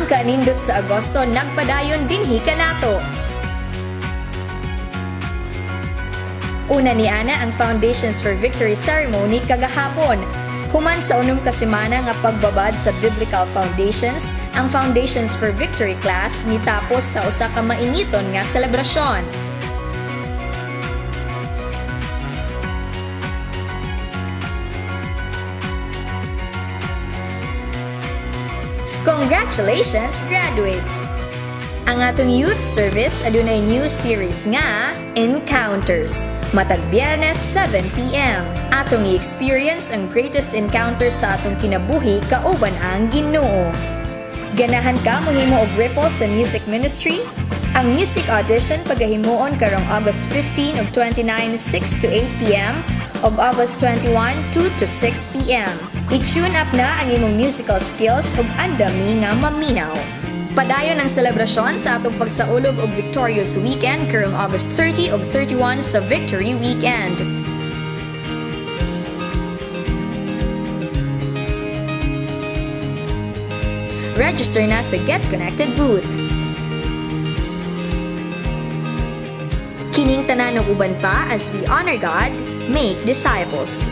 Ang kanindot sa Agosto nagpadayon dinhi kanato. Una ni ana ang Foundations for Victory Ceremony kagahapon. Human sa unom ka semana nga pagbabad sa Biblical Foundations, ang Foundations for Victory class nitapos sa usa ka mainiton nga selebrasyon. Congratulations, graduates! Ang atong youth service adunay new series nga Encounters. Matag Biyernes 7 PM. Atong i-experience ang greatest encounter sa atong kinabuhi kauban ang Ginoo. Ganahan ka mohimo og ripple sa music ministry? Ang music audition pagahimuon karong August 15 ug 29, 6 to 8 PM ug August 21, 2 to 6 PM. I-tune up na ang imong musical skills ug andami nga maminaw. Padayon ang selebrasyon sa atong pagsaulog og Victorious Weekend karong August 30 ug 31 sa Victory Weekend. Register na sa Get Connected booth. Kining tanan ug uban pa as we honor God, make disciples.